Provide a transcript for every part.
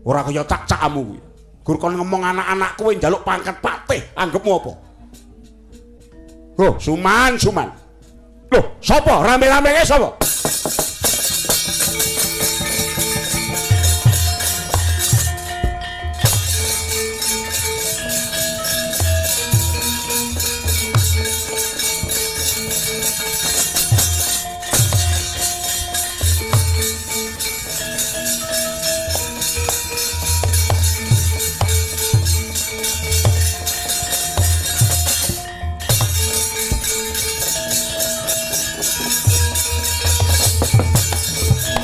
Ora kaya cak-cakmu kuwi. Gur kon ngomong anak-anak kowe njaluk pangkat patih, anggepmu apa? Loh, Suman, Suman. Loh, sapa? Rame-rameke sapa?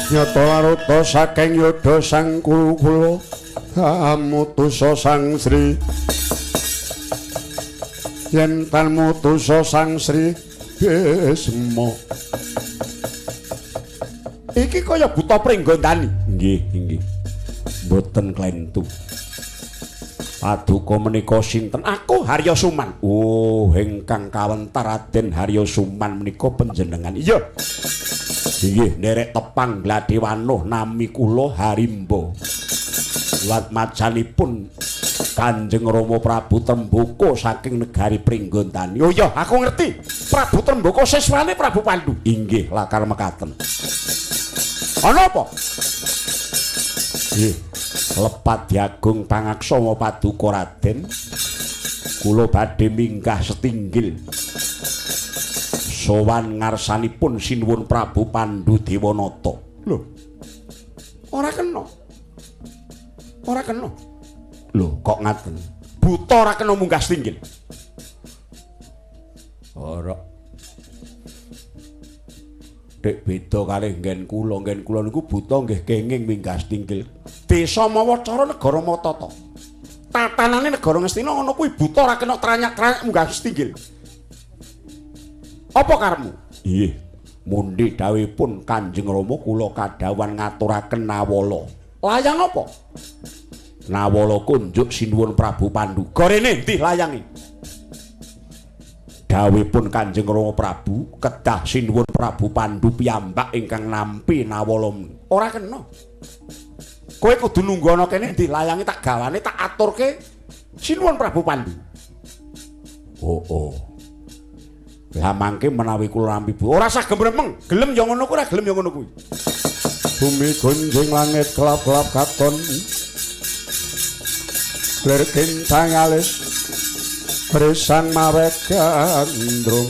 Nyata laruta saking yudha sang kuru kula amutusa sang Sri yen tan mutusa sang Sri Bisma. Iki kaya buta pringgondani. Nggih, nggih. Mboten klentu. Paduka menika sinten? Aku Harya Suman. Oh, ingkang kawentar Raden Harya Suman menika panjenengan. Iya. Nggih, nderek tepang Gladewanuh nami kula Harimba. Latmajanipun Kanjeng Rama Prabu Trembaka saking negari Pringgondani. Oh iya, aku ngerti. Prabu Trembaka siswane Prabu Pandu. Inggih, lakar mekaten. Ana apa? Nggih, lepat diagung pangaksama paduka Raden. Kula badhe minggah setinggil. Sowan ngarsanipun Sinuwun Prabu Pandu Dewanata. Lho. Ora kena. Ora kena. Lho, kok ngaten? Buta ora kena munggah setinggil. Ora. Dek beda kalih nggen kula niku buta nggih kenging minggah setinggil. Desa mawa cara negara mawa tata. Tatanane negara Ngastina ngono kuwi buta ora kena tranyak-tranyak munggah setinggil. Apa karepmu? Nggih, mundhi dawuhipun Kanjeng Rama kula kadhawuhan ngaturaken nawala. Layang apa? Nawala kunjuk Sinuwun Prabu Pandu. Gorene endi layange? Dawuhipun Kanjeng Rama Prabu kedah Sinuwun Prabu Pandu piyambak ingkang nampi nawala. Ora kena. Kowe kudu nunggu ana kene endi layange tak gawane tak aturke Sinuwun Prabu Pandu. Oh, oh. Lah mangke menawi kula nampi bu, ora usah gemremeng, gelem ya ngono kuwi, ora gelem ya ngono kuwi. Bumi gonjing langit kelap-kelap katon. Lir kencang alis bresang mawe gandrung.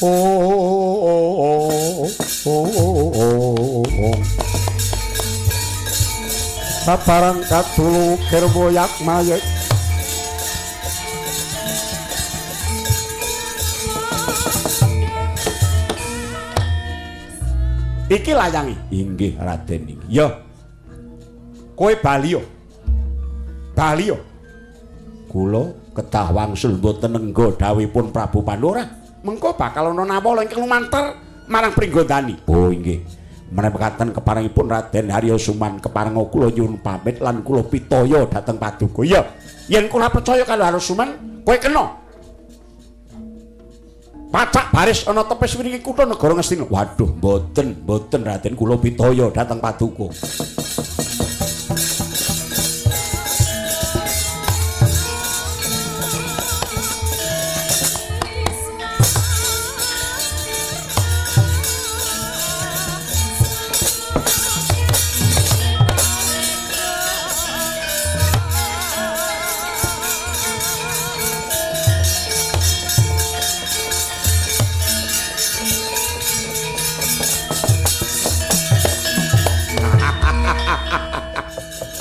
Oh oh oh oh. Sabarang katulu ukir boyak mayek. Iki layangi. Inggih Raden iki. Ya. Kowe bali yo. Bali yo. Kula kedah wangsul mboten nengga dawuhipun Prabu Pandu ora. Mengko bakal ana nawala ingkang lumantar marang Pringgondani. Oh inggih. Menawi mekaten keparengipun Raden Harya Suman keparenga kula nyuwun pamit lan kula pitaya dhateng paduka. Ya. Yen kula percaya karo Harya Suman, kowe kena. Pacak baris ana tepis mriki kutha negara Ngastina. Waduh, mboten, mboten Raden kula pitaya dhateng paduka.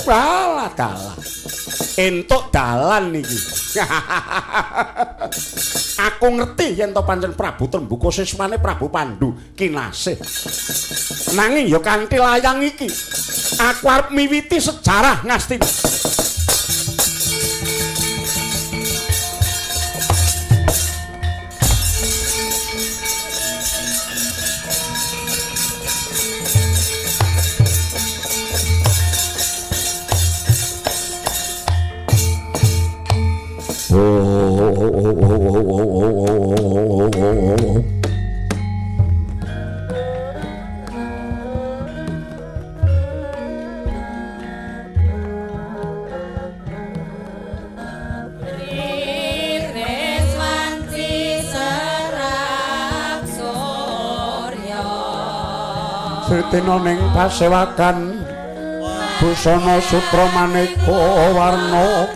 Walah dalah. Entuk dalan iki. Aku ngerti yen to pancen Prabu Trembaka siswane Prabu Pandu kinasih. Nanging ya kanthi layang iki aku arep miwiti sejarah Ngastina. Sritina ning pasewakan busana sutra maneka warna.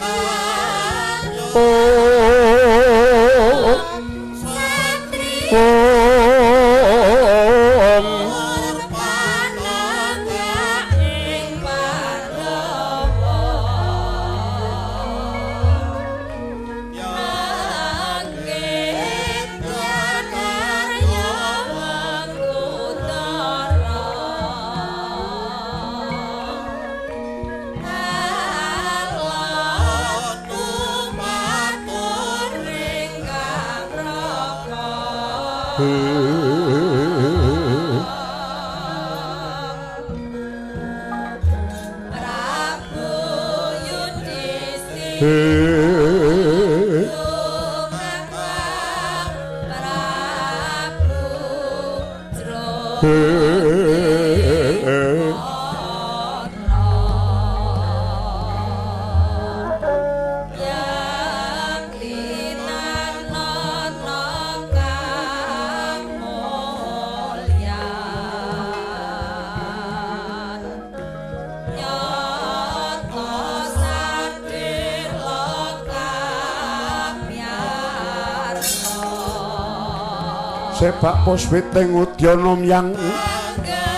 Sebak puswiting udyana myang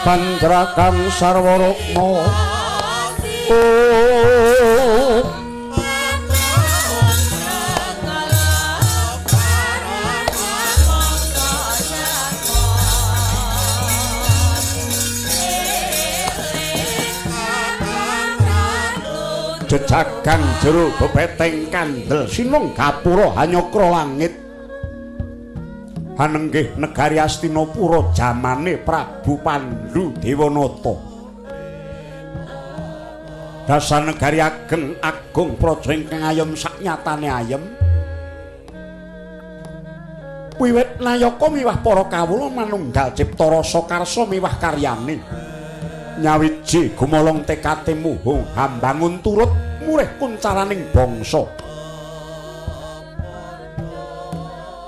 pandrakan sarwa rukma. Jejagang jero bebeteng kandel sinung gapura hanyokra langit. Hanenggih negari Astinapura jamane Prabu Pandu Dewanata. Dasar negari ageng agung praja ingkang ayem saknyatane ayem. Wiwit nayaka miwah para kawula manunggal cipta rasa karsa miwah karyane. Nyawiji gumolong tekate muhung hambangun turut murih kuncaraning bangsa.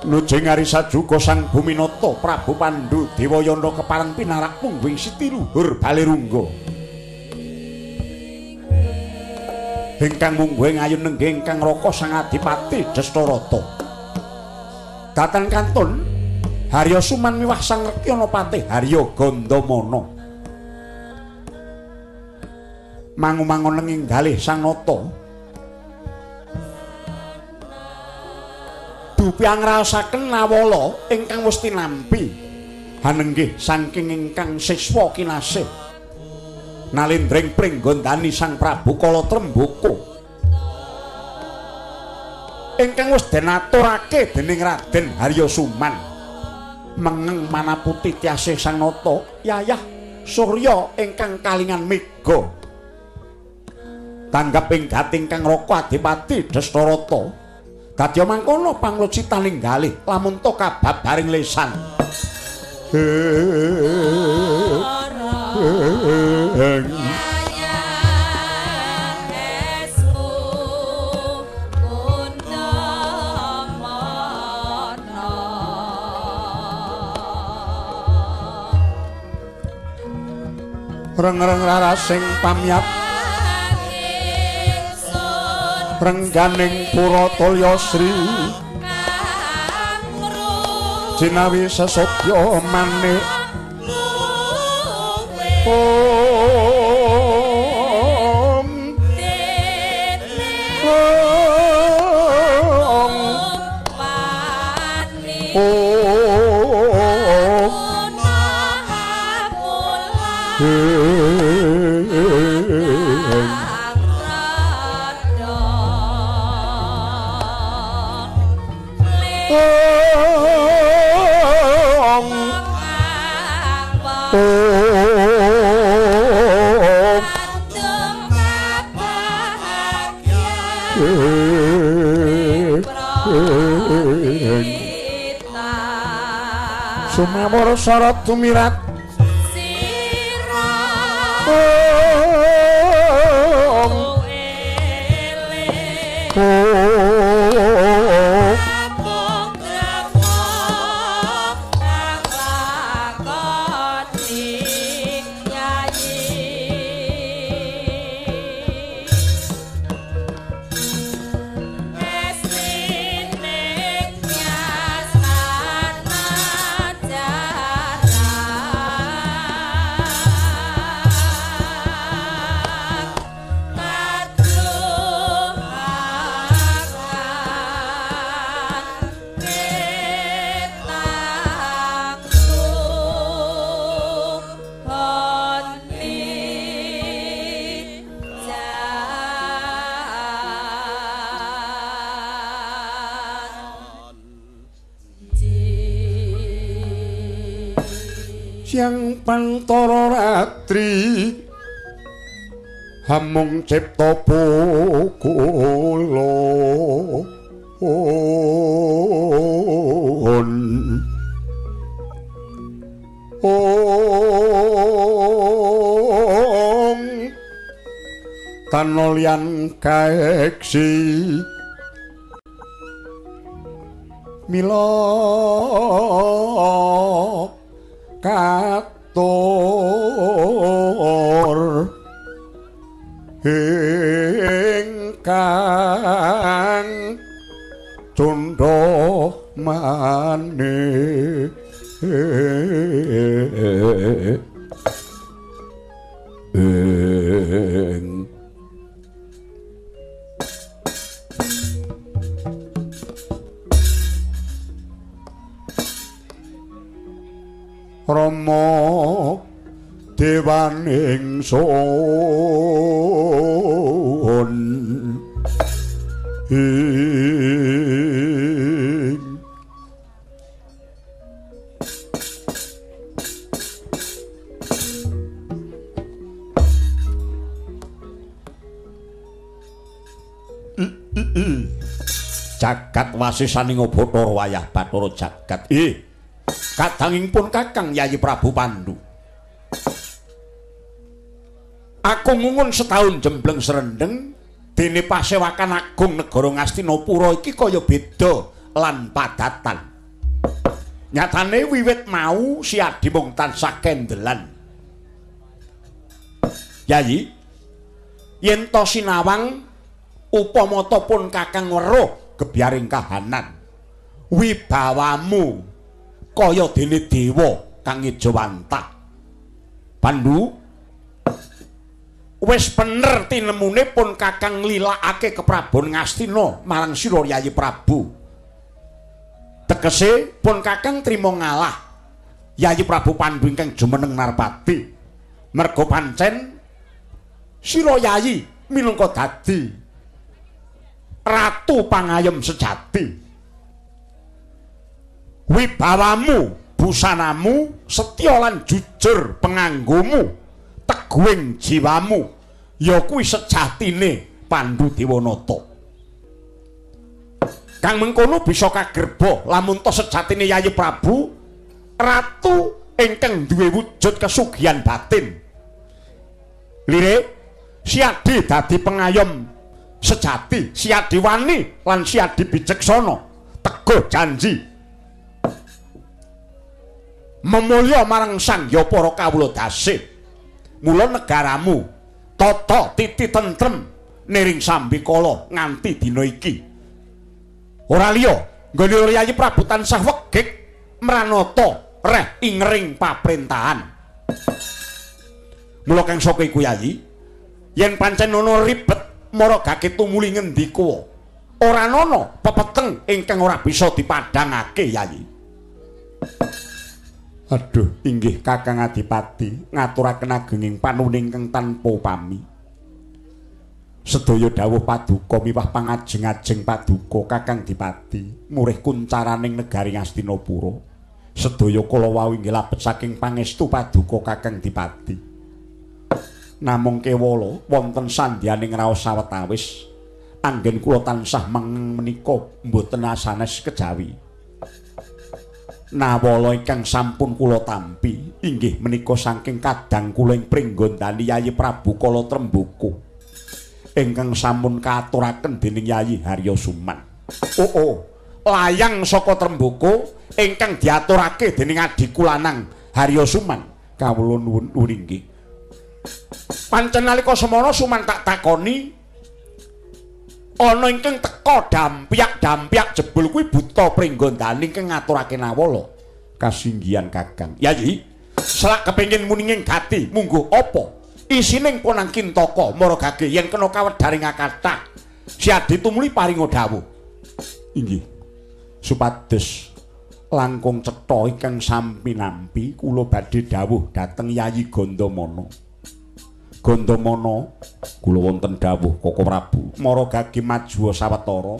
Nujing Arisajuga Sang Buminata Prabu Pandu Dewayana kepareng pinarak mungguing sitiluhur Balerungga. Ingkang mungguing ayun nenggih ingkang raka Sang Adipati Destarata. Datan kantun Harya Suman miwah Sang Rekyana Patih Harya Gandamana. Mangu-mangun ing galih Sang Nata. Dupi angraosaken nawala ingkang wis tinampi hanenggih saking ingkang siswa kinasih nalindring pringgondani Sang Prabu Kala Trembaka ingkang wis den aturake dening Raden Harya Suman. Mengeng manaputi tiasih Sang Nata yayah surya ingkang kalingan mega tanggap ing gati ingkang raka Adipati Destarata. Dadya mangkono panglucitaning galih lamun to kababaring lesan. Reng-reng rarasing pamyat rengganing pura tulya sri jinawi sesodya manik. Om Om Sumawara sarat tumirat Siang pantara ratri hamung cipta pukula on ong tanolyan kaeksi mila katur ingkang cundha manik. Rama dewaning sun ing jagat wasisaning Bathara wayah Bathara jagat. Kadanging pun Kakang Yayi Prabu Pandu. Aku ngungun setahun jembleng serendeng dene pasewakan agung negara Ngastinapura iki kaya beda lan padatan. Nyatane wiwit mau si Adi mung tansah kendelan. Yayi, yen to sinawang upamata pun Kakang weruh gebyaring kahanan, wibawamu kaya dene dewa kang ngejawantah. Pandu, wis bener tinemune pun Kakang nglilakake keprabon Ngastina marang sira Yayi Prabu. Tegese pun Kakang trima ngalah Yayi Prabu Pandu ingkang jumeneng Narpati. Merga pancen sira Yayi minangka dadi ratu pangayem sejati. Wibawamu, busanamu, setya lan jujur penganggomu, teguhing jiwamu, ya kuwi sejatine Pandu Dewanata. Kang mengkono bisa kagerba lamun to sejatine Yayi Prabu ratu ingkang duwe wujud kesugihan batin. Lire, Siadi dadi pengayom sejati, Siadi wani lan Siadi bijaksana, teguh janji memulya marang Sang Hyang para kawula dasih. Mula negaramu tata titi tentrem niring sambikala nganti dina iki. Ora liya nggone Yayi Prabu tansah wegik mranata reh ingering paprentahan. Mula kang saka iku Yayi, yen pancen ana ribet maragake tumuli ngendika, ora ana pepeteng ingkang ora bisa dipadhangake Yayi. Aduh, inggih Kakang Adipati ngaturaken agenging panuwun ingkang tanpa upami. Sedaya dawuh paduka miwah pangajeng-ajeng paduka Kakang Dipati murih kuncaraning negari Ngastinapura. Sedaya kala wau inggih labet saking pangestu paduka Kakang Dipati. Namung kewala wonten sandyaning raos sawetawis anggen kula tansah mengeng menika mboten asanes kejawi. Nawala ingkang sampun kula tampi inggih menika saking kadang kula ing Pringgondani Yayi Prabu Kala Tremboko ingkang sampun kaaturaken dening Yayi Harya Suman. Oh, layang saka Tremboko ingkang diaturake dening adhiku lanang Harya Suman. Kawula nuwun inggih. Pancen nalika semana Suman tak takoni ana ingkang teka dampyak-dampyak jebul kuwi buta Pringgondani ingkang ngaturake nawala. Kasinggihan Kakang. Yayi, selak kepengin muninging gati mungguh apa? Isining ponang Kintaka maragake yen kena kawedharing akathah. Siadi tumuli paringa dawuh. Inggih. Supados langkung cetha ingkang sampinampi kula badhe dawuh dhateng Yayi Gandamana. Gandamana kula wonten dawuh Koko Prabu maragake majuwa sawetara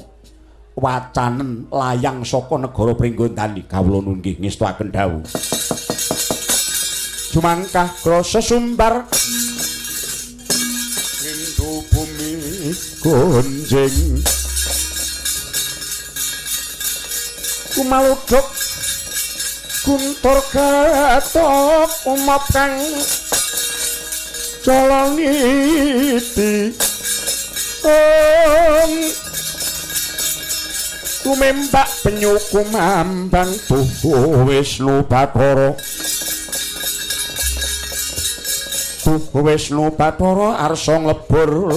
wacanen layang saka negara Pringgondani. Kawula nuwun nggih ngestuaken dawuh. Jumangkah krasa sumbar rindu bumi gonjing kumaluduk guntur gatok umap kang jalaniti om tumembak penyu kumambang tuhu Wisnu Bathara tuhu Wisnu Bathara arsa nglebur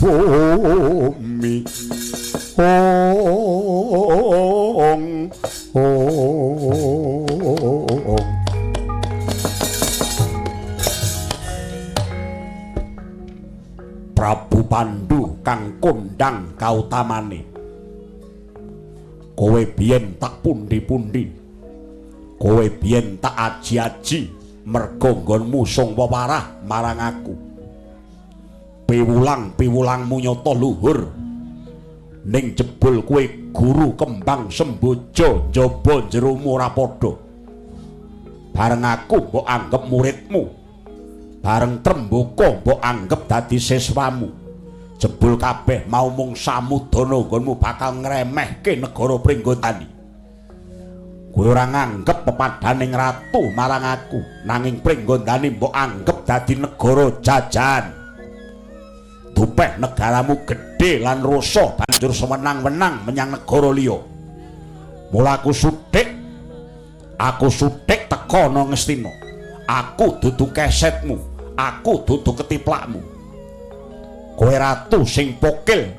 bumi ong ong. Prabu Pandu kang kondang kautamane, kowe biyen tak pundi-pundi, kowe biyen tak aji-aji merga nggonmu sung wewarah marang aku. Piwulang-piwulangmu nyata luhur, ning jebul kowe guru kembang semboja njaba jeromu ora padha. Bareng aku mbok anggep muridmu, bareng Trembaka mbok anggep dadi siswamu. Jebul kabeh mau mung samudana nggonmu bakal ngremehke negara Pringgondani. Kowe ora nganggep pepadaning ratu marang aku, nanging Pringgondani mbok anggep dadi negara jajahan. Dupeh negaramu gedhe lan rusa banjur sewenang-wenang menyang negara liya. Mula aku suthik teka ana Ngastina. Aku dudu kesetmu, aku dudu ketiplakmu. Kowe ratu sing pokil,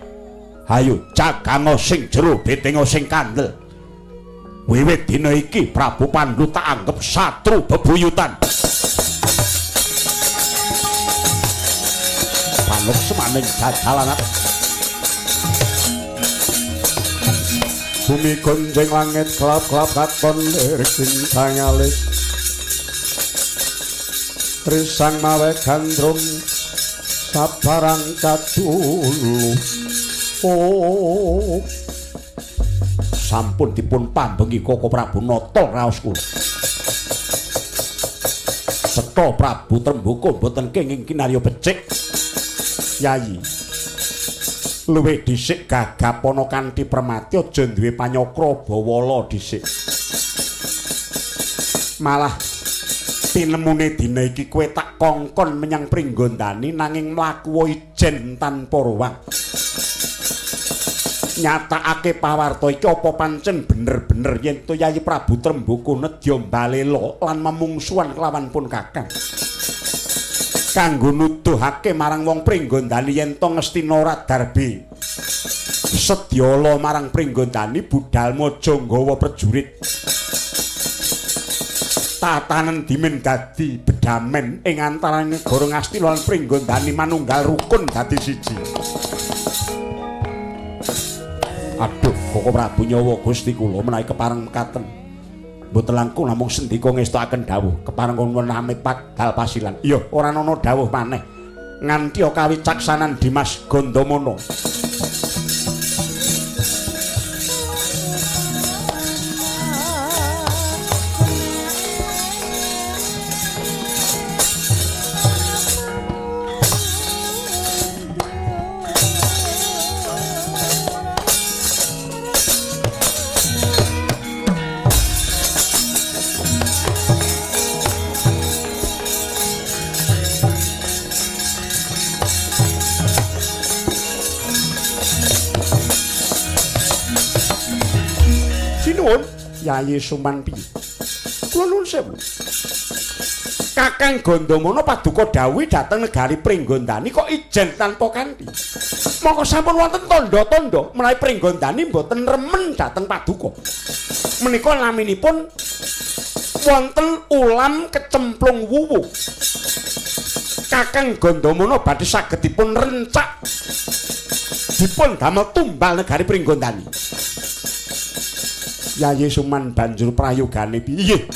hayo jagango sing jero, betengo sing kandel. Wiwit dina iki Prabu Pandu tak anggep satru bebuyutan. Panuk semaning jajalanan bumi gonjeng langit klap-klap katon lirik bintang alis trisang mawe gandrung sabarang kadulu. Oh, sampun dipun pambengi Koko Prabu nata raos kula. Cetha Prabu Trembaka mboten kenging kinarya becik. Yayi, luwih dhisik gagapana kanthi permati aja duwe panyakra bawala dhisik. Malah tinemune dina iki kowe tak kongkon menyang Pringgondani nanging mlaku ijen tanpa ruwang. Nyatakake pawarta iki apa pancen bener-bener yen to Yayi Prabu Trembaka nedya mbalela lan memungsuhan kelawan pun kakang. Kanggo nuduhake marang wong Pringgondani yen to Ngastina ora darbi sedyala marang Pringgondani budalmu aja nggawa prajurit. Tatanan dimen dadi bedamen ing antaraning negara Ngastina lan Pringgondani manunggal rukun dadi siji. Aduh, Koko Prabu nyawa Gusti kula menawi kepareng mekaten. Mboten langkung namung sendika ngestokaken dawuh kepareng wonten amit padal pasilan. Iya, ora ana dawuh maneh. Nganti kawicaksanan Dimas Gandamana. Yayi Suman piye? Kula nuwun sewu. Kakang Gandamana paduka dawuhi dhateng negari Pringgondani kok ijen tanpa kanthi. Mongko sampun wonten tandha-tandha menawi Pringgondani mboten remen dhateng paduka. Menika naminipun wonten ulam kecemplung wuwu. Kakang Gandamana badhe saged dipun rencak dipun damel tumbal negari Pringgondani. Yayi Suman banjur prayogane piye?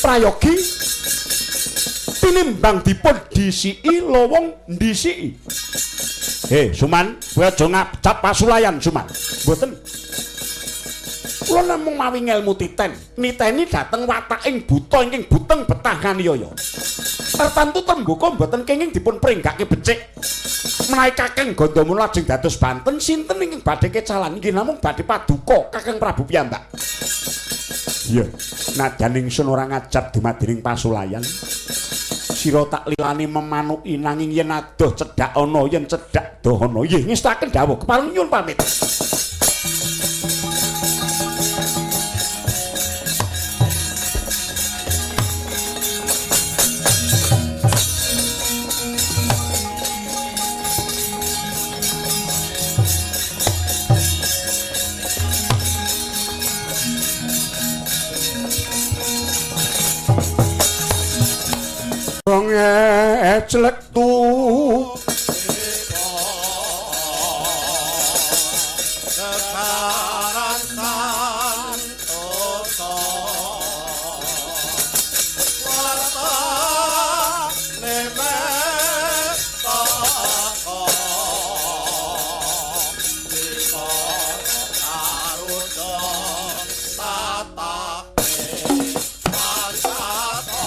Prayogi tinimbang dipun disiki lowong ndisiki. Suman, kowe aja ngajap pasulayan, Suman. Mboten. Kula namung mawi ngelmu titen, niteni dhateng wataking buta ingkang buteng betah nganiaya. Tartantu trembaka mboten kenging dipun pringgake becik. Menawi Kakang Gandamana lajeng dados banten, sinten ingkang badhe kecalan? Inggih namung badhe paduka Kakang Prabu piyambak. Iya, nadyan ingsun ora ngajab dumadining pasulayan. Sira tak lilani memanuki nanging yen adoh cedhak ana, yen cedhak dohana. Nggih, ngestaken dawuh kepareng nyuwun pamit. Eclek tu Sekarang santoso warta nemetaka dikara karuca tatake pancata.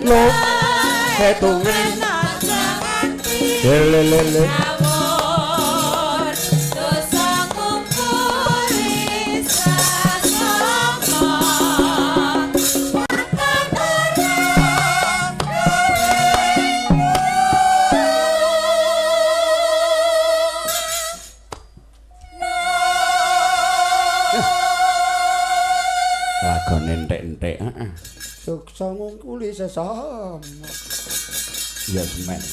Lo ketungen lele. Lagone entek-entek, heeh. Suksa ngungkuli sesama. Ya semen.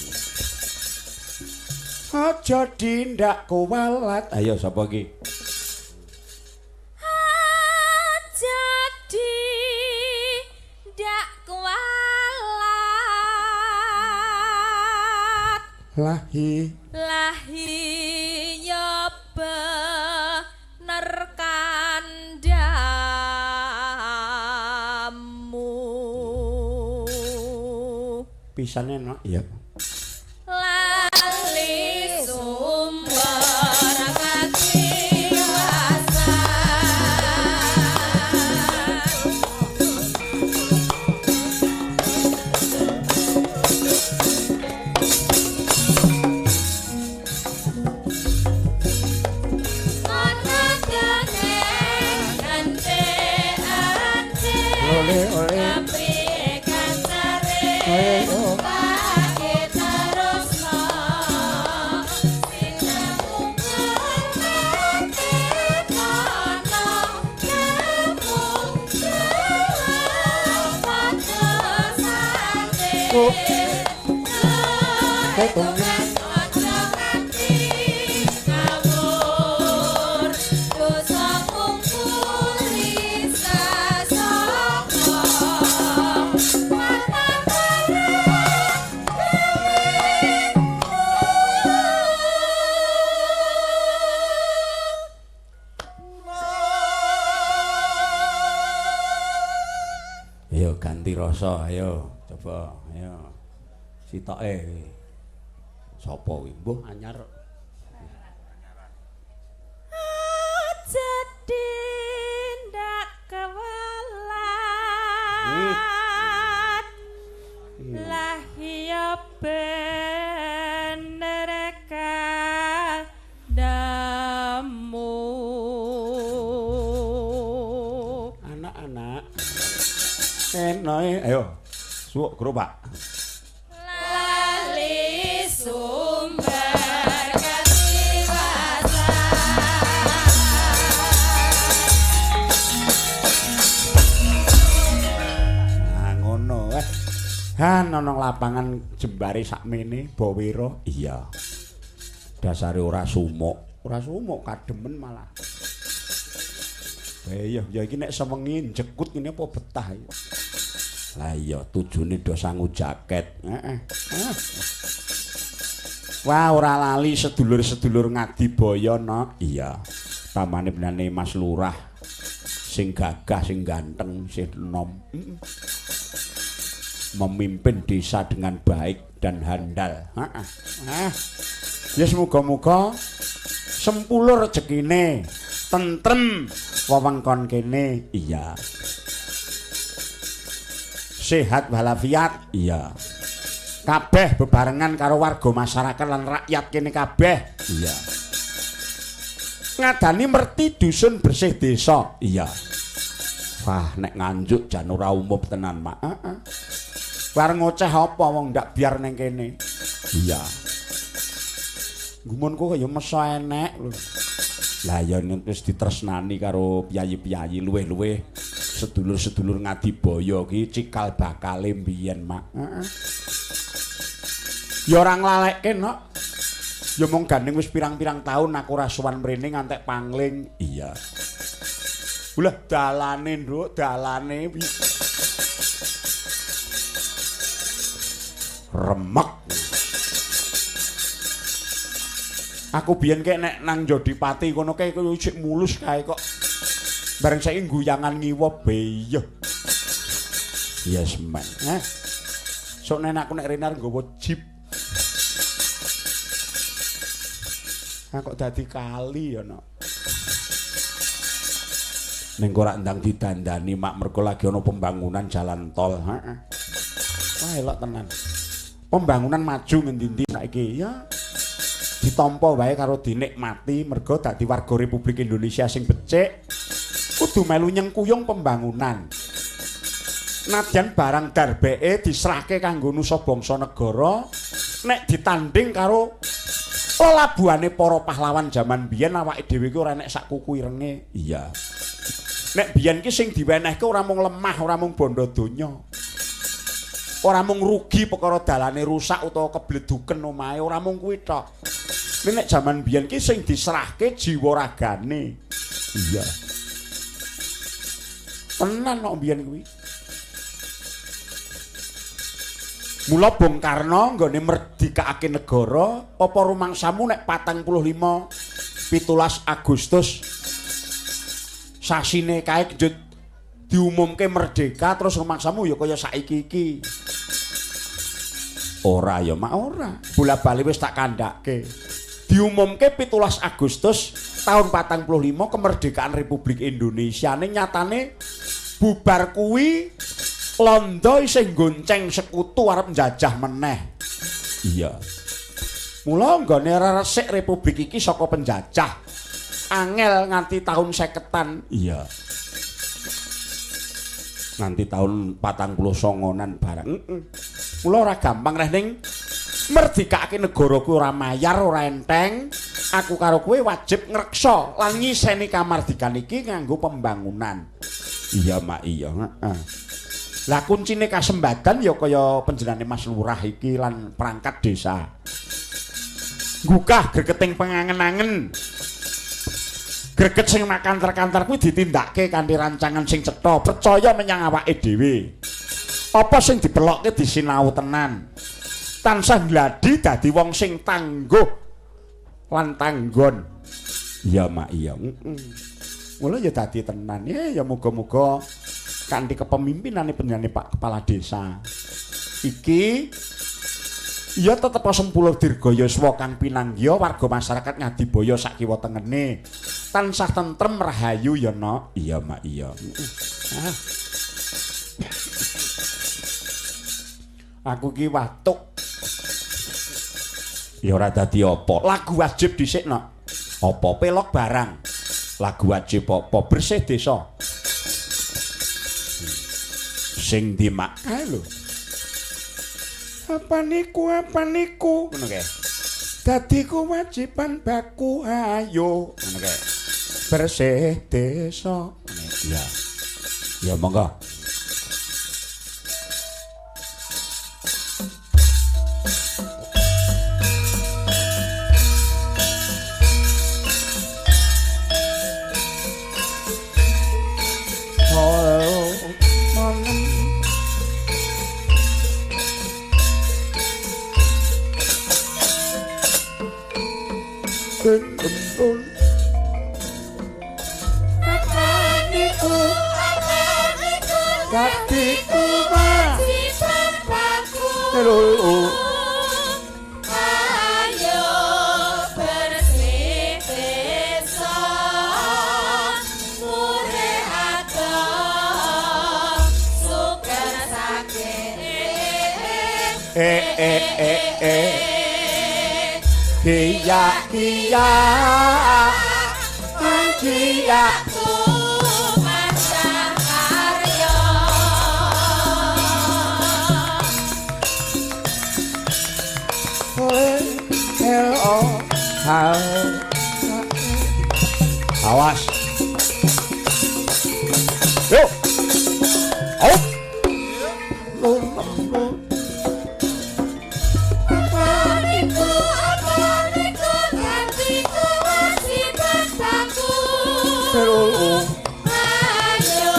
Aja dindak kuwalat. Ayo sapa iki? Aja dindak kuwalat. Lahi lahi ya bener kandhamu. Pisane nok ya. Lali sumber katiwasan. Ana gane ante ante Ole ole. kapriye kancare Ayo. pake terusno sinau ngerti kono nemu padha sate Ketungen. aja nganti ngawur dosa kumpuli sasaka Ayo ganti rasa, ayo coba, ayo. Sitoke iki. Sapa kuwi? Mbuh anyar. Aja tindak kewalat lah ya bener kandhamu. Anak-anak. Enoe, ayo. Suwuk gerobak. Lali sumber katiwasan. Nah, ngono eh. Han ana lapangan jembare sakmene Bawira. Iya. Dasare ora sumuk, ora sumuk kademen malah. Iya, ya iki nek sewengi njekut ngene apa betah iki. Lah iya tujune do sangu jaket. Heeh. Wah, ora lali sedulur-sedulur Ngadibaya no. Iya. Tamane benane Mas Lurah sing gagah, sing ganteng, sing enom. Memimpin desa dengan baik dan handal. Heeh. Ah. Ya semoga-moga sempulur rejekine, tentrem wewengkon kene. Iya. Sehat walafiat. Iya. Kabeh bebarengan karo warga masyarakat lan rakyat kene kabeh. Iya. Ngadani merti dusun bersih desa. Iya. Wah, nek Nganjuk jan ora umum tenan, Mak. Heeh. Bareng ngoceh apa wong ndak biar ning kene. Iya. Gumunku kaya meso enek lho. Lah ya wis ditresnani karo piyayi-piyayi luwih-luwih sedulur-sedulur Ngadibaya ki cikal bakale mbiyen, Mak. Heeh. Ya ora nglalekke, Nok. Ya mung gandeng wis pirang-pirang taun aku ora sowan mrene ngantek pangling. Iya. Ulah dalane, Nduk, dalane remek. Aku biyen kek nek nang Jodipati kono kae isih mulus kae kok. Bareng saiki guyangan ngiwa beyeh. Yes man. Eh. Sok nek aku nek rene arep nggawa jeep. Ah kok dadi kali ya, Nok. Ning ora ndang didandani, Mak, mergo lagi ana pembangunan jalan tol. Heeh. Wah, elok tenan. Pembangunan maju ngendi-endi saiki ya ditampa wae karo dinikmati mergo dadi warga Republik Indonesia sing becik kudu melu nyengkuyung pembangunan. Nadyan barang darbeke diserahke kanggo nusa bangsa negara, nek ditanding karo lelabuhane para pahlawan jaman biyen awake dhewe iki ora enek sak kuku irenge. Iya. Nek biyen ki sing diwenehke ora mung lemah, ora mung bondo donya. Ora mung rugi perkara dalane rusak utawa kebleduken omahe, ora mung kuwi tok. Nek jaman biyen ki sing diserahke jiwa ragane. Iya. Tenan kok biyen kuwi. Mula Bung Karno nggone merdikakake negara, apa rumangsamu nek 45 17 Agustus sasine kae genjut diumumke merdeka terus rumangsamu ya kaya saiki iki. Ora ya mak ora. Bola-bali wis tak kandhake. Diumumke 17 Agustus tahun 45 kemerdekaan Republik Indonesia. Ning nyatane bubar kuwi Londo isih gonceng sekutu arep njajah meneh. Iya. Mula nggone resik republik iki saka penjajah. Angel nganti tahun 50-an. Iya. Nganti tahun 49-an barang. Heeh. Mula ora gampang reh ning merdikake negara kuwi ora mayar, ora enteng. Aku karo kowe wajib ngreksa lan ngiseni kamardikan iki nganggo pembangunan. Iya, Mak, iya, heeh. Lah kuncine kasembadan ya kaya panjenengane Mas Lurah iki lan perangkat desa. Nggugah gregeting pengangen-angen. Greget sing makanter-kanter kuwi ditindakke kanthi rancangan sing cetha, percaya menyang awake dhewe. Apa sing dipelokke disinau tenan. Tansah gladi dadi wong sing tangguh lan tanggon. Iya, Mak, iya. Heeh. Mula ya dadi tenan. Ya muga-muga kanthi kepemimpinane panjenengane Pak Kepala Desa iki ya tetep sempulur dirga yuswa kang pinanggiya warga masyarakat Ngadibaya sak kiwa tengene tansah tentrem rahayu ya nok. Iya Mak, iya. Aku ki watuk ya ora dadi apa. Lagu wajib dhisik nok. Apa pelok barang. Lagu wajib apa bersih desa. Sing dimak kae lho. Apa niku ngono kae. Dadi kewajiban baku ayo ngono kae. Bersih desa. Iya. Ya monggo. Ayo bersih desa, murih adoh, suker sakit. Giya giya giya Tumandang karya. L O H. Awas. Yo. Op. Apa niku dadi kewajiban baku. Ayo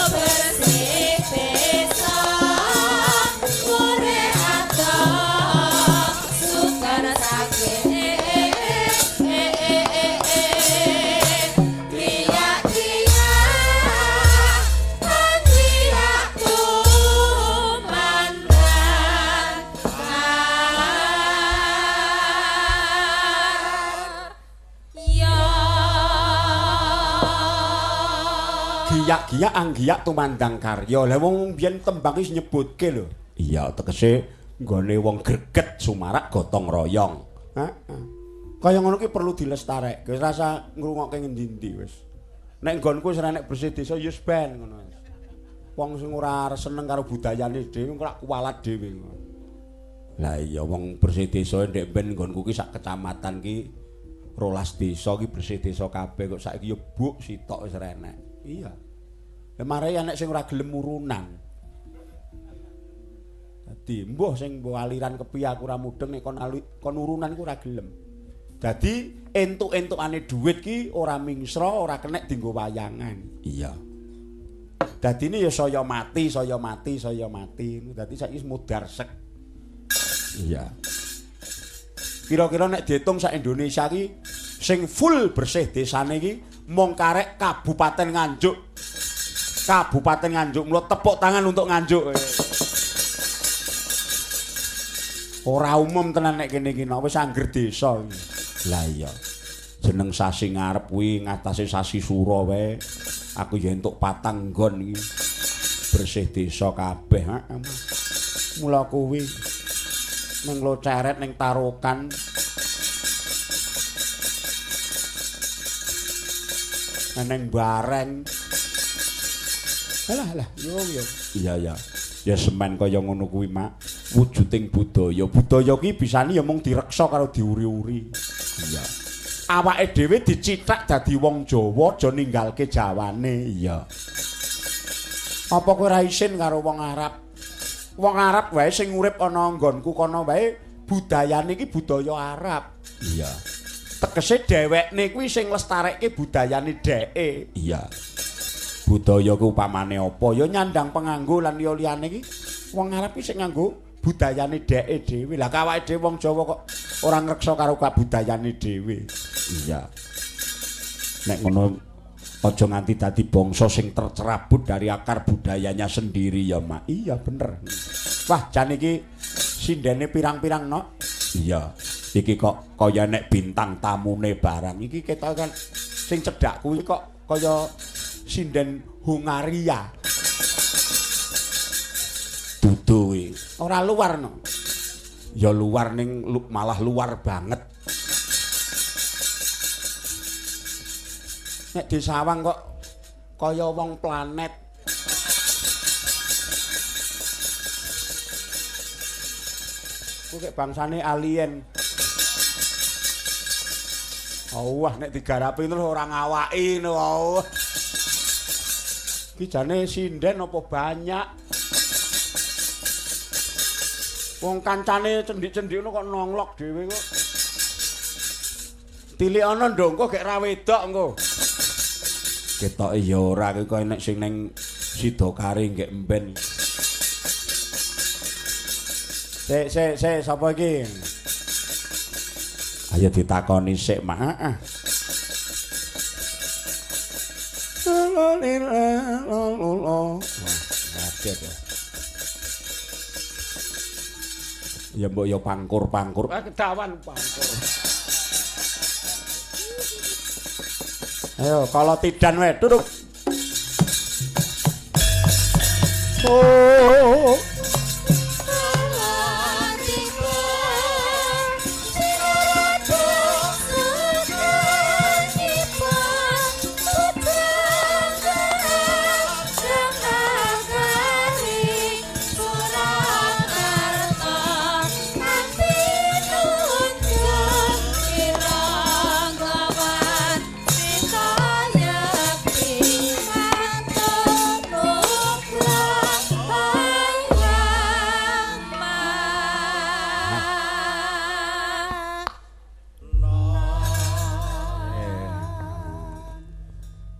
bersih desa, murih adoh, suker sakit. Kriya-kriya, anjiak tumandang karya. Giyak-giyak anggiyak tumandang karya. Lah wong biyen tembang wis nyebutke lho. Iya, tegese nggone wong greget sumarak gotong royong. Heeh. Kaya ngono ki perlu dilestarekke. Wis rasa ngrungokke ngendi-endi wis. Nek nggonku wis ora nek bersih desa ya wis ben ngono. Wong sing ora seneng karo budayane dhewe engko lak kuwalat dhewe. Lah iya wong bersih desa ndek ben nggonku ki sak kecamatan ki 12 desa ki bersih desa kabeh kok saiki ya buk sitok wis ora enek. Iya. Lah mare enek sing ora gelem urunan. Dadi mbuh sing mbuh aliran kepiye aku ora mudeng nek kon urunan ku ora gelem. Dadi entuk-entukane dhuwit ki ora mingsra, ora kenek dienggo wayangan. Iya. Dadine ya saya mati, saya mati, saya mati. Dadi saiki wis mudar sek. Iya. Kira-kira nek diitung sak Indonesia ki sing full bersih desane iki mung karek Kabupaten Nganjuk. Kabupaten Nganjuk, mula tepuk tangan untuk Nganjuk. Ora umum tenan nek kene iki wis angger desa iki. Lah iya. Jeneng sasi ngarep kuwi ngatasé sasi sura wae. Aku ya entuk patang nggon iki. Bersih desa kabeh, heeh. Mula kuwi ning Loceret ning Tarokan. Ning Bareng. Alah alah, yo yo. Iya ya. Ya semen kaya ngono kuwi, Mak. Wujuding budaya. Budaya ki bisane ya mung direksa karo diuri-uri. Iya. Awake dhewe dicithak dadi wong Jawa aja ninggalke Jawane. Iya. Apa kowe ora isin karo wong Arab? Wong Arab wae sing urip ana nggonku kono wae budayane iki budaya Arab. Iya. Tegese dhewekne kuwi sing lestarekke budayane dheke. Iya. Budaya ku upamane apa? Ya nyandang penganggo lan liya-liyane iki wong Arab iki sing nganggo budayane dheke dhewe. Lah awake dhewe wong Jawa kok ora ngreksa karo kabudayane dhewe. Iya. Nek ngono aja nganti dadi bangsa sing tercerabut dari akar budayanya sendiri ya, Mak. Iya bener. Wah, jan iki sindene pirang-pirang nok. Iya. Iki kok kaya nek bintang tamune barang. Iki ketok kan sing cedhak kuwi kok kaya sinden Hungaria. Dudu kuwi. Ora luar no. Ya luar ning malah luar banget. Nek disawang kok kaya wong planet. Ku kek bangsane alien. Oh, wah nek digarapi terus ora ngawaki ngono. Iki jane sinden apa banyak? Wong kancane cendik-cendik ngono kok nonglok dhewe kok. Tilikana ndho engko gek ra wedok engko. Ketoke ya ora iki kaya nek sing ning Sidokare nggek emben. Sik sik sik sapa iki? Ayo ditakoni sik, Mak. Heeh. Ya mbok ya pangkur-pangkur. Ah kedawan pangkur. Ayo kalau tidan wae duduk. Oh.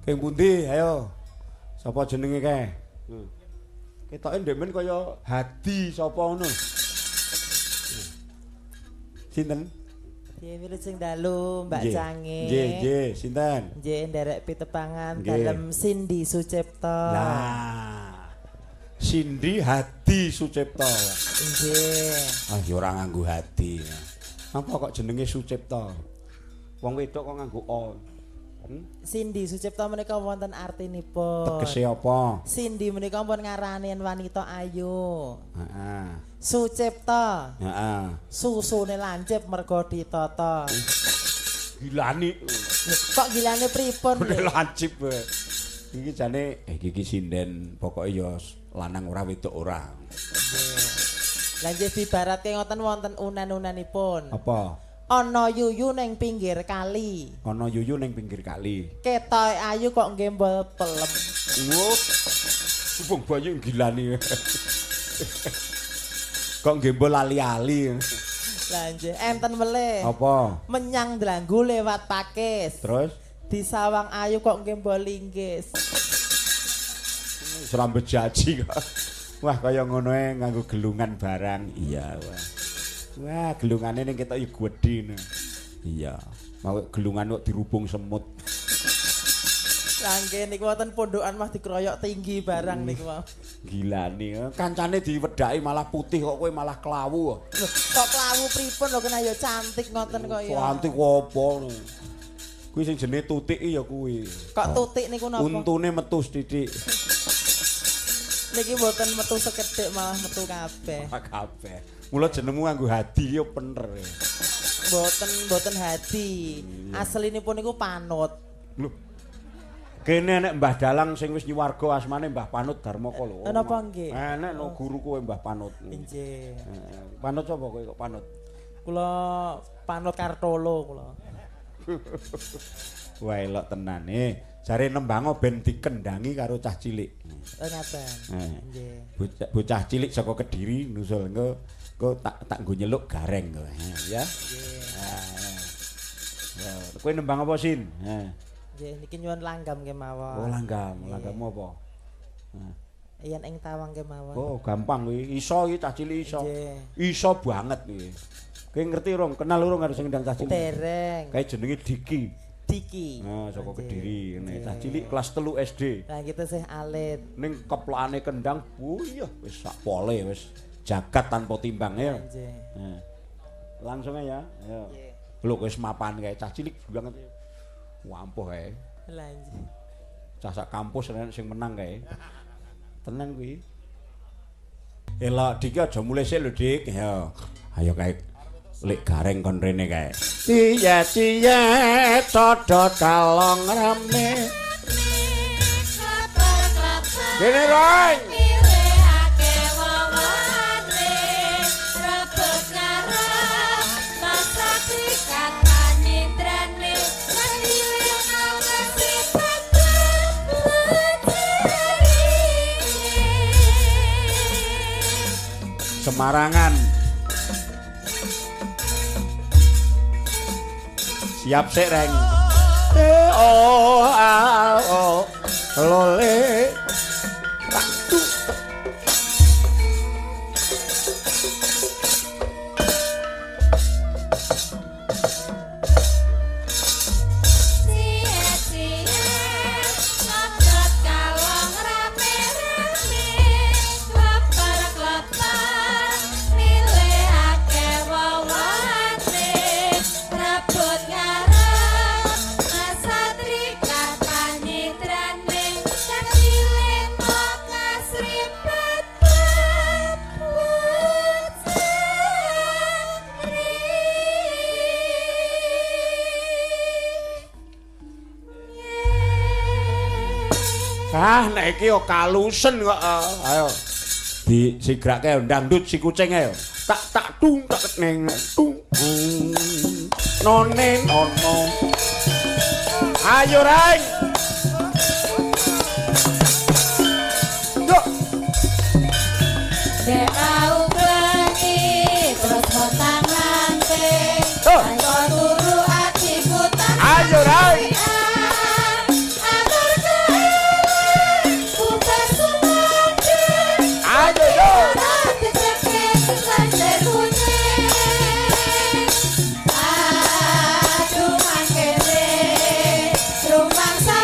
Keng pundi? Ayo. Sapa jenenge kae? Ketoke ndemen kaya Hadi sapa ngono. Sinten? Nggih, wilujeng dalu Mbak Cange. Nggih, nggih, sinten? Nggih, nderek pitepangan dalem Cindy Sucipto. Lah. Cindy Hadi Sucipto. Nggih. Ah, ya ora nganggo hadi. Apa kok jenenge Sucipto? Wong wedok kok nganggo o. Cindy Sucipto menika wonten artinipun. Tegese apa? Cindy menika pun ngarani wanita ayu. Heeh. Sucipto. Heeh. Susune lancip mergo ditata. Gilani. Kok gilane pripun? Bener lancip. Iki jane iki sinden pokoke ya lanang ora wedok ora. Lah nggih dibaratke ngoten wonten unen-unenipun. Apa? Ana yuyu ning pinggir kali. Ana yuyu ning pinggir kali. Ketoke ayu kok gembol pelem. Wuh. Wong bayi gilani. Kok gembol ali-ali. Lah nggih enten melih. Apa? Menyang Dlanggu lewat Pakis. Terus Disawang ayu kok gembol linggis. Seram bejaji kok. Wah kaya ngono ae nganggo gelungan barang. Iya, wah. Wah, gelungane ning ketok ya gedhe. Iya. Mau gelungan kok dirubung semut. Lah nggih niku wonten pondokan mah dikeroyok tinggi barang niku wae. Gilani, kancane diwedhaki malah putih kok kowe malah klawu. Lho, kok klawu pripun lho kena ya cantik ngoten kok ya. Cantik apa? Kuwi sing jenenge tutik ya kuwi. Kok tutik niku napa? Untune metu sithik. Niki mboten metu sekedhik malah metu kabeh. Kabeh. Mula jenengmu nganggo Hadi ya bener. Mboten Hadi. Aslinipun niku Panut. Lho. Kene nek Mbah Dalang sing wis nyuwarga asmane Mbah Panut Darmoko lho. Napa nggih? Enek no guru kowe Mbah Panut. Nggih. Panut sapa kowe kok Panut? Kula Panut Kartolo kula. Wah elok tenan e. Jare nembango ben dikendangi karo cah cilik. Oh ngaten. Nggih. Bocah cilik saka Kediri nusul engko tak nggo nyeluk gareng kowe. Ya. Nggih. Ya, kowe nembang apa Sin? Heeh. Nggih niki nyuwun langgam kemawon. Oh langgam, langgammu apa? Yen ing tawang kemawon. Oh gampang kuwi, iso iki cah cilik iso. Iso banget kuwi. Kowe ngerti urung? Kenal urung karo sing ndang cah cilik? Dereng. Kae jenenge Diki. Diki. Nah, saka Kediri ngene. Cah cilik kelas 3 SD. Lah kita sih alit. Ning keplokane kendang, iya wis sak pole wis jagat tanpa timbang ya. Nggih. Langsung aja ya. Ayo. Lho wis mapan kae cah cilik banget. Wampuh kae. Lah nggih. Cah sak kampus enek sing menang kae. Tenan kuwi. Elok Dik aja mulih sik lho Dik. Ya. Ayo kae lek gareng kon rene kae. Ciye-ciye codot kalong rame. Kene Roy. Semarangan. Siap sik Reng. E o a o lole. Waktu. Ah, nek iki yo kalusen kok. Ayo. Di sigrake ndangdut si kucing ayo. Tak tak tung tak neng tung. None nono. Ayo Reng. Yo. Dek mau bengi terus montang lanting. Ayo turu atiku tak. Ayo Reng. Aduh mangkene rumangsa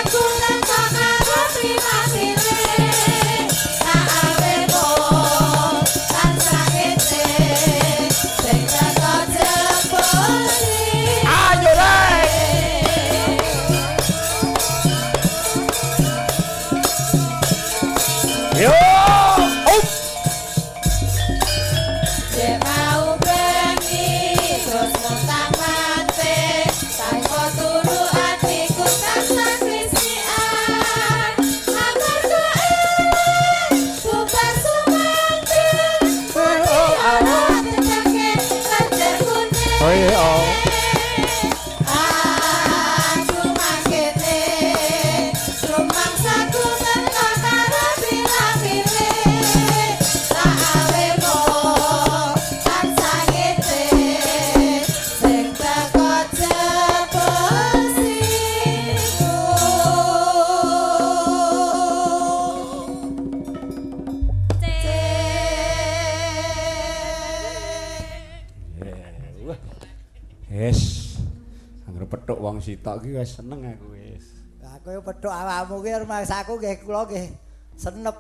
wong sitok ki wis seneng aku wis. Lah kowe pethuk awakmu ki rumangsaku nggih kula nggih senep.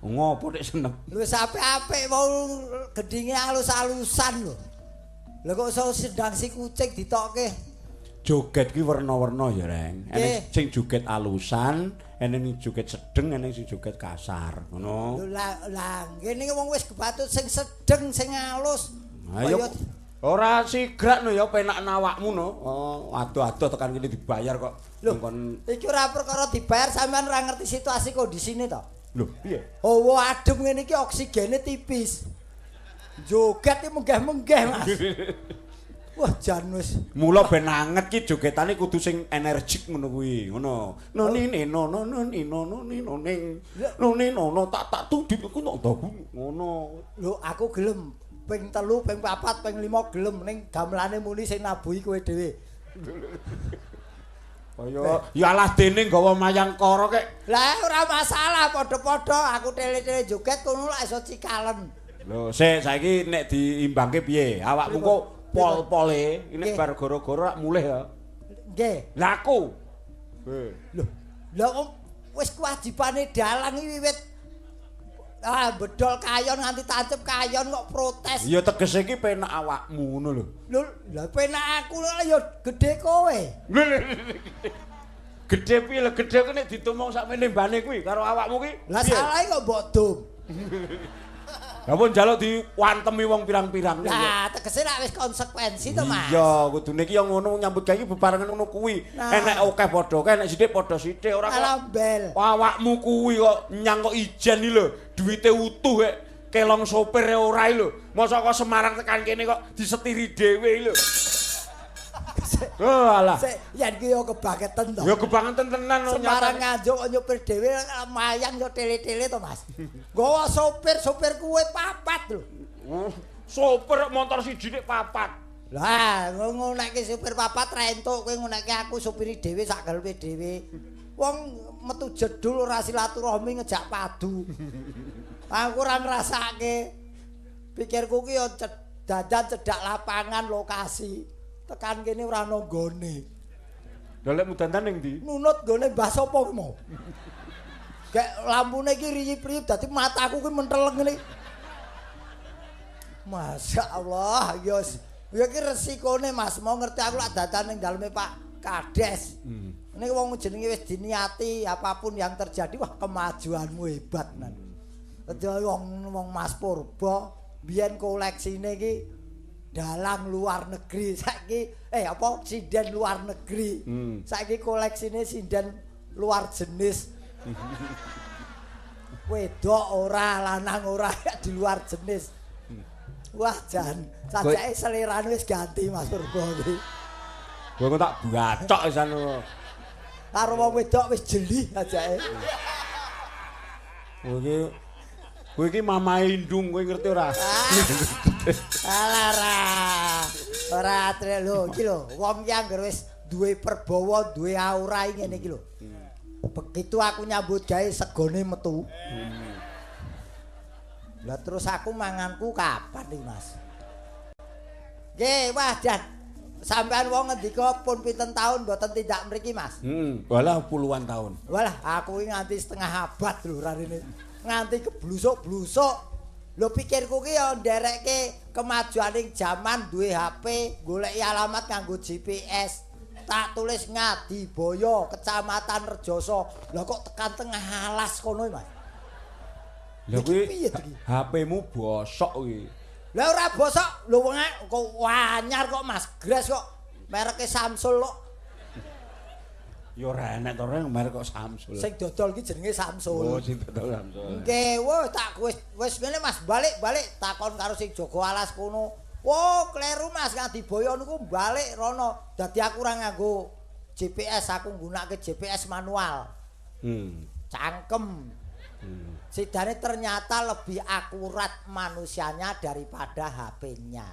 Ngopo nek senep? Lho apik-apik wong gendinge alus-alusan lho. Lha kok iso sendang si kucing ditokke. Joget ki werna-werna ya, Reng. Enek sing joget alusan, enek sing joget sedeng, enek sing joget kasar. Ngono. Lho lah ngene iki wong wis kebatut sing sedeng, sing alus. Ayo ora sigrak no ya penak awakmu no. Oh, adoh-adoh tekan kene dibayar kok. Lho, iki ora perkara dibayar sampean ora ngerti situasi kondisine to. Lho, piye? Hawa adem ngene iki oksigene tipis. Joget iki menggeh-menggeh, Mas. Wah, jan wis. Mula ben anget ki jogetane kudu sing energik ngono kuwi, ngono. No ni ni no no no ni no no ni no ning. No ni no no tak tak tu di ku tok dagu ngono. Lho, aku gelem ping 3, ping 4, ping 5 gelem ning gamelane muni sing nabuhi kowe dhewe. Kaya ya alah dene nggawa mayangkara kek. Lah ora masalah, padha-padha aku tele-tele joget kono lak iso cikalen. Lho, sik saiki nek diimbangke piye? Awakmu kok pol-pole, ini bar goro-goro rak mulih ya. Nggih. Lah aku. Lho, lha wis kewajibane dalang iki wiwit bedol kayon nganti tancep kayon kok protes. Ya tegese iki penak awakmu ngono lho. Lho, lha penak aku lho ya gedhe kowe. Gedhe piye lho, gedhe ku nek ditumung sakmene mbane kuwi karo awakmu ki. Lah salahe kok mbok dum. Lah pun njaluk diwantemi wong pirang-pirang. Lah tegese lak wis konsekuensi to, Mas. Iya, kudune iki ya ngono nyambut gawe iki bebarengan ngono kuwi. Enek akeh padha akeh, enek sithik padha sithik, ora kok alambel. Awakmu kuwi kok nyang kok ijen iki lho, duwite utuh kek kelong sopir ora iki lho. Mosok kok Semarang tekan kene kok disetiri dhewe iki lho. Oh alah. Sik, yen ki yo kebangeten to. Ya kebangeten tenan no. Semarang Nganjuk kok nyopir dhewe mayang yo tele-tele to, Mas. Nggawa sopir, sopir kuwe papat lho. Sopir motor siji nek papat. Lah, ngonekke sopir papat ra entuk kowe ngonekke aku sopiri dhewe sak gelepe dhewe. Wong metu jedul ora silaturahmi ngejak padu. Aku ora ngrasake. Pikirku ki yo dandan cedhak lapangan lokasi. Tekan kene ora ana nggone. Lha lek mudandan ning ndi? Nunut nggone Mbah sapa ki mau. Gek lampune iki riyip-riyip dadi mataku ki menteleng ngene. Masya Allah, ya iki resikone Mas, mau ngerti aku lak datan ning daleme Pak Kades. Ini wong jenenge wis diniati apapun yang terjadi, wah kemajuanmu hebat nan. Dadi wong Mas Purba biyen koleksine iki dalang luar negeri saiki apa sinden luar negeri. Saiki koleksine sinden luar jenis. Wedok ora, lanang ora, di luar jenis. Wah jan, sajake selerane wis ganti Mas Purba iki. Kowe kok tak bacok pisan kok. Karo wong wedok wis jeli sajake. Kowe iki mamae Indung, kowe ngerti ora? Alah ora. Ora tre lho iki lho, wong ki anggere wis duwe perbawa, duwe aura ngene iki lho. Begitu aku nyambut gawe segone metu. Lah terus aku manganku kapan iki, Mas? Nggih, wah jan sampean wong ngendika pun pinten taun mboten tindak mriki, Mas? Walah puluhan tahun. Walah, aku iki nganti setengah abad lho rarene. Nganti keblusuk-blusuk. Lho pikirku ki ya nderekke kemajuaning jaman duwe HP, goleki alamat nganggo GPS. Tak tulis Ngadiboyo, Kecamatan Rejoso. Lah kok tekan tengah alas kono, Mas? Lha kuwi HP-mu bosok kuwi. Lah ora bosok, lho wong kok anyar kok Mas, gres kok. Mereke Samsul kok. Ya ora enek to reng merek kok Samsul. Sing dodol ki jenenge Samsul. Oh, sing dodol Samsul. Nggih, wah tak wis ngene Mas, balik-balik takon karo sing jaga alas kono. Wah, kleru Mas, Ngadiboyo niku balik rono. Dadi aku ora nganggo GPS, aku nggunakake GPS manual. Cangkem. Sidane ternyata lebih akurat manusianya daripada HP-nya.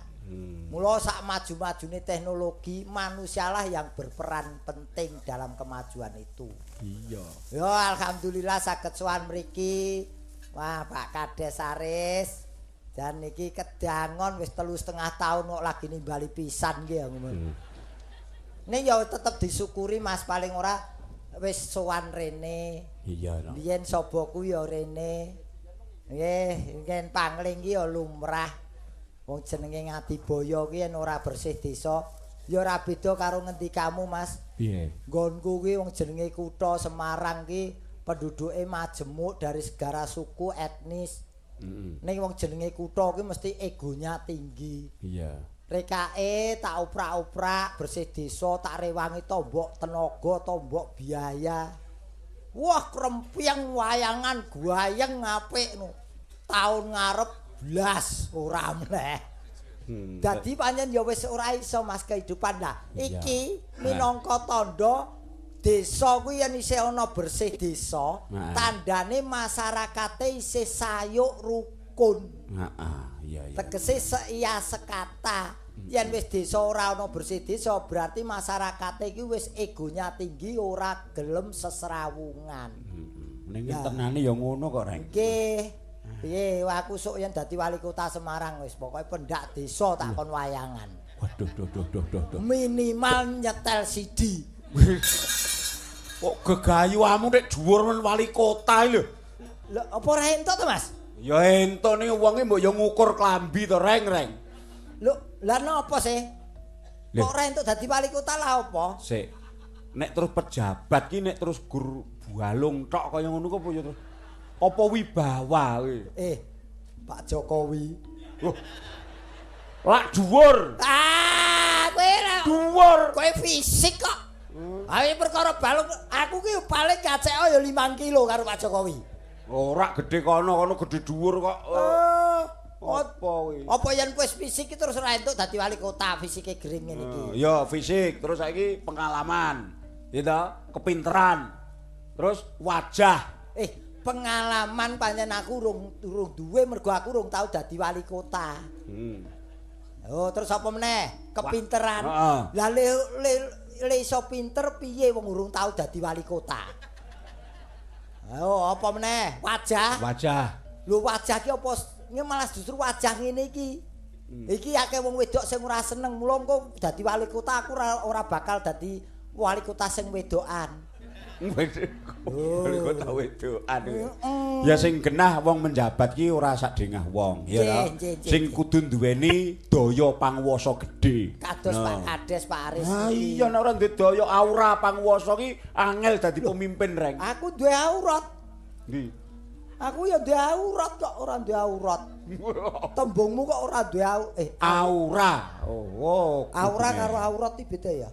Mula sak maju-majune teknologi, manusialah yang berperan penting dalam kemajuan itu. Iya. Ya alhamdulillah saged sowan mriki. Wah, Pak Kades Aris. Dan niki kedangon wis 3,5 tahun kok lagi nimbali pisan nggih ya ngono. Ning ya tetep disyukuri Mas, paling ora wis sowan rene. Iya no. Biyen soboku ya rene. Nggih, yen pangling ki ya lumrah. Wong jenenge Ngadiboyo ki yen ora bersih desa, ya ora beda karo ngendikamu, Mas. Piye? Nggonku ki wong jenenge kutha Semarang ki penduduke majemuk dari segala suku etnis. Heeh. Ning wong jenenge kutha ki mesti egonya tinggi. Iya. Rekake tak oprak-oprak bersih desa, tak rewangi tombok tenaga, tombok biaya. Wah, krempyeng wayangan guayeng apik no. Taun ngarep blas ora meneh. Dadi pancen ya wis ora iso Mas kehidupan lah. Iya. Iki minangka tandha desa kuwi yen isih ana bersih desa, tandane masyarakate isih sayuk rukun. Heeh, iya iya. Tegese seia sekata. Yen wis desa ora ana bersih desa, berarti masyarakate iki wis egonya tinggi, ora gelem sesrawungan. Heeh. Ning tenane ya ngono kok, Reng. Nggih. Piye aku sok yen dadi wali kota Semarang wis pokoke pendak desa tak kon wayangan. Waduh duh duh duh duh duh. Minimal nyetel CD. Kok gegayuamu nek dhuwur men wali kota lho. Lho apa ora entuk to, Mas? Ya entuk ning wonge mbok ya ngukur klambi to, Reng, Reng. Lho, lah napa sih? Kok ora entuk dadi wali kota lah apa? Sik. Nek terus pejabat ki nek terus gur balung tok kaya ngono ku apa ya terus apa wibawa kuwi? Pak Jokowi. Loh. Lak dhuwur. Ah, kowe ora Dhuwur. kowe fisik kok. Ayo perkara balung aku ki paling kacek ya 5 kilo karo Pak Jokowi. Ora gedhe kono, kono gedhe dhuwur kok. Oh, Apa kuwi? apa yen wis fisik ki terus ora entuk dadi wali kota, fisike gering ngene iki. Ya fisik, terus saiki pengalaman. Ya ta, kepinteran. Terus wajah. Pengalaman pancen aku urung duwe mergo aku urung tau dadi wali kota. Oh, terus apa meneh? Kepinteran. Heeh. Lah le iso pinter piye wong urung tau dadi wali kota? Oh, apa meneh? Wajah. Wajah. Lho wajah ki apa malah justru wajah ngene iki. Iki akeh wong wedok sing ora seneng, mula engko dadi wali kota aku ora bakal dadi wali kota sing wedokan. Wali kota wedokan. Ya sing genah wong menjabat ki ora sak dengah wong, ya ta. Sing kudu duweni daya panguwasa gedhe. Kados Pak Kades, Pak Aris. Ha iya nek ora duwe daya aura panguwasa ki angel dadi pemimpin, Reng. Aku duwe aurat. Ndi? Aku ya duwe aurat kok ora duwe aurat. Tembungmu kok ora duwe aura. Oh, aura karo aurat iki beda ya.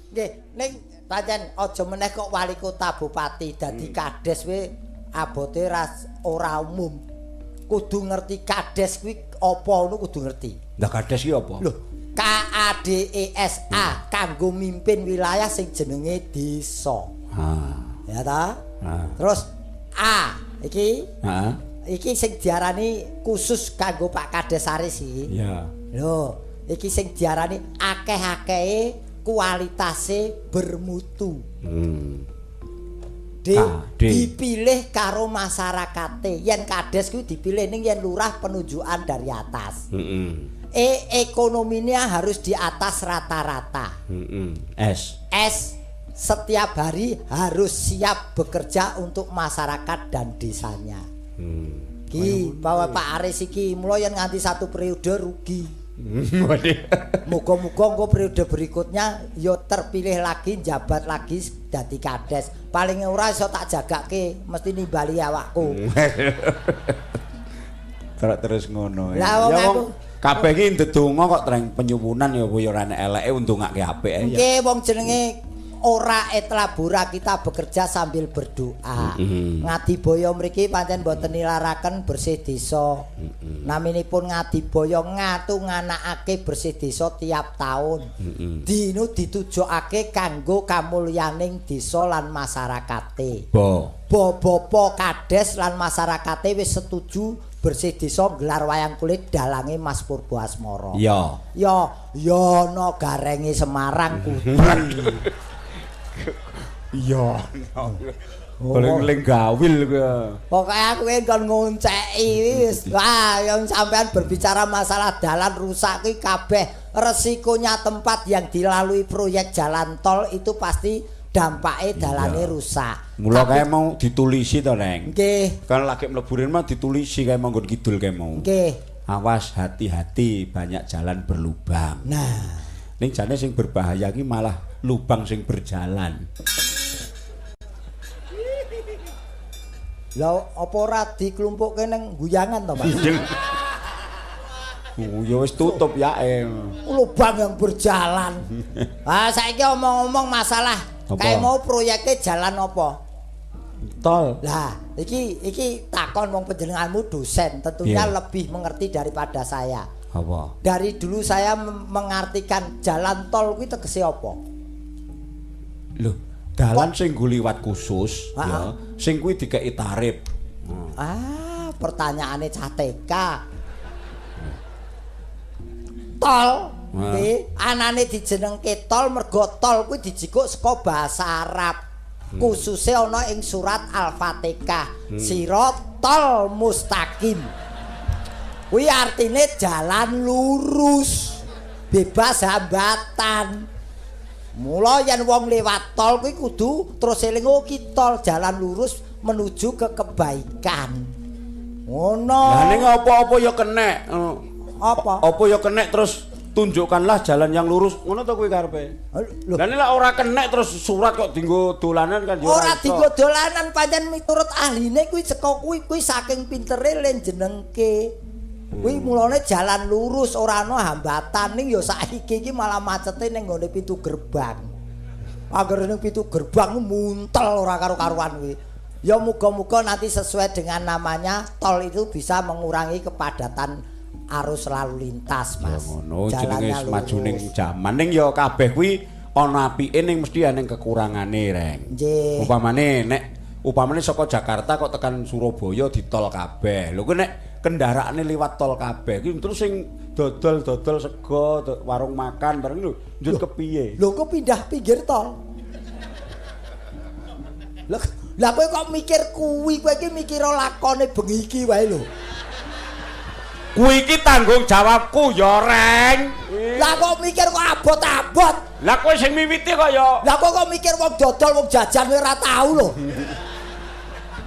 Nggih, ning pancen aja meneh kok wali kota bupati dadi kades kuwi abote ora umum. Kudu ngerti kades kuwi apa ngono kudu ngerti. Lah kades ki apa? Lho, K A D E S A kanggo mimpin wilayah sing jenenge desa. Ha. Ya ta? Ha. Terus A iki. Heeh. Iki sing diarani khusus kanggo Pak Kades Aris iki. Iya. Lho, iki sing diarani akeh-akehe kualitase bermutu. D, dipilih karo masyarakate. Yen kades kuwi dipilih ning yen lurah penunjukan dari atas. E, ekonominya harus di atas rata-rata. S. S, setiap hari harus siap bekerja untuk masyarakat dan desanya. Ki, bahwa Pak Aris iki mula yen nganti satu periode rugi. Muga-muga engko periode berikutnya ya terpilih lagi, jabat lagi dadi kades. Paling ora iso tak jagake, mesti nimbali awakku. Terus ngono. Lah wong aku kabeh iki ndedonga kok treng penyuwunan ya apa ya ora nek eleke undungake apik ya. Nggih, wong jenenge ora etlabura, kita bekerja sambil berdoa. Ngadiboyo mriki pancen mboten nilaraken bersih desa. Naminipun Ngadiboyo ngatu nganakake bersih desa tiap taun. Dinu ditujokake kanggo kamulyaning desa lan masyarakate. Bo-bopo kades lan masyarakate wis setuju bersih desa nggelar wayang kulit dalange Mas Purbo Asmoro. Ya. Ya, ya ana garenge Semarang kudu. Iya. Goleng gawil kuwi. Pokoke aku ki kon ngonceki wis. Wah, yang sampean berbicara masalah dalan rusak ki kabeh resikonya tempat yang dilalui proyek jalan tol itu pasti dampake dalane rusak. Mula kae mau ditulisi to, Neng. Nggih. Kan lagi mlebu rene mah ditulisi kae manggon kidul kae mau. Nggih. Awas hati-hati banyak jalan berlubang. Nah, ning jane sing berbahaya ki malah lubang sing berjalan. Lah apa ora diklumpukke ning guyangan to, Mas? Oh, ya wis tutup ya. Lubang yang berjalan. Ah, saiki omong-omong masalah kae mau proyeknya jalan apa? Tol. Lah, iki takon wong panjenenganmu dosen, tentunya lebih mengerti daripada saya. Apa? Dari dulu saya mengartikan jalan tol kuwi tegese apa? Loh, dalan sing nggo liwat khusus ya, sing kuwi dikeki tarif. Ah, pertanyaane cah TK. Tol nggih, anane dijenengke tol mergo tol kuwi dijikuk saka bahasa Arab. Khususe ana ing surat Al-Fatihah, Siratal Mustaqim. Kuwi artine jalan lurus, bebas hambatan. Mula yen wong lewat tol kuwi kudu terus eling, oh ki tol jalan lurus menuju ke kebaikan. Ngono. Lah ning apa-apa ya kenek. Apa? Apa ya kenek terus tunjukkanlah jalan yang lurus. Ngono to kuwi karepe. Lah nek ora kenek terus surat kok dienggo dolanan kan ya ora dienggo dolanan, pancen miturut ahline kuwi saka kuwi kuwi saking pintere le jenengke. Kuwi mulane jalan lurus ora ana hambatan. Ning ya saiki iki malah macete ning nggone pintu gerbang. Angger ning pintu gerbang muntel ora karo-karuan kuwi. Ya muga-muga nanti sesuai dengan namanya tol itu bisa mengurangi kepadatan arus lalu lintas, Mas. Ya ngono jenenge maju ning jaman. Ning ya kabeh kuwi ana apike ning mesti ana kekurangane, Reng. Nggih. Upamane nek upamane saka Jakarta kok tekan Surabaya ditol kabeh. Lho kuwi nek kendaraane liwat tol kabeh kuwi terus sing dodol-dodol sego, warung makan bareng lho njut kepiye? Lho kok pindah pinggir tol? Lah kowe kok mikir kuwi, kowe iki mikir lakone bengi iki wae lho. Kuwi iki tanggung jawabku ya, Reng. Lah kok mikir kok abot-abot? Lah kowe sing miwiti kok ya. Lah kok mikir wong dodol wong jajan kowe ora tau lho.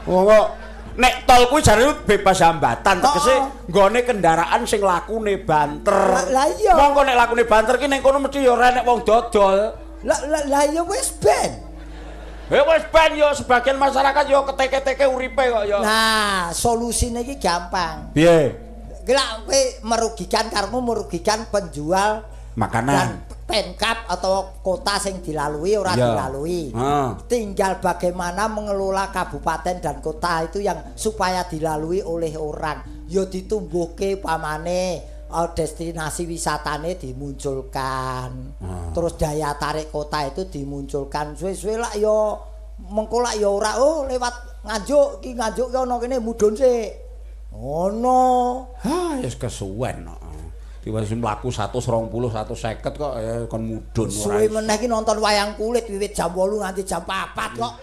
Wong kok nek tol kuwi jare bebas hambatan, tegese nggone kendaraan sing lakune banter. Lah iya. Mongko nek lakune banter ki ning kono mesti ya ora nek wong dodol. Lah ya wis ben. Ya wis ben ya sebagian masyarakat ya keteke-teke uripe kok ya. Nah, solusine iki gampang. Piye? Iki lak kowe merugikan karepmu, merugikan penjual makanan dan pemkab atau kota sing dilalui ora dilalui. Tinggal bagaimana mengelola kabupaten dan kota itu yang supaya dilalui oleh orang. Ya ditumbuhke pamane destinasi wisatane dimunculkan. Terus daya tarik kota itu dimunculkan. Suwe-suwe lak ya mengko lak ya ora oh lewat Nganjuk iki, Nganjuk ki ana kene mudhun sik. Ngono. Ha, wis kesuwen kok. Diwasi mlaku 120, 150 kok kon mudhun ora. Suwe meneh iki nonton wayang kulit wiwit jam 8 nganti jam 4 kok.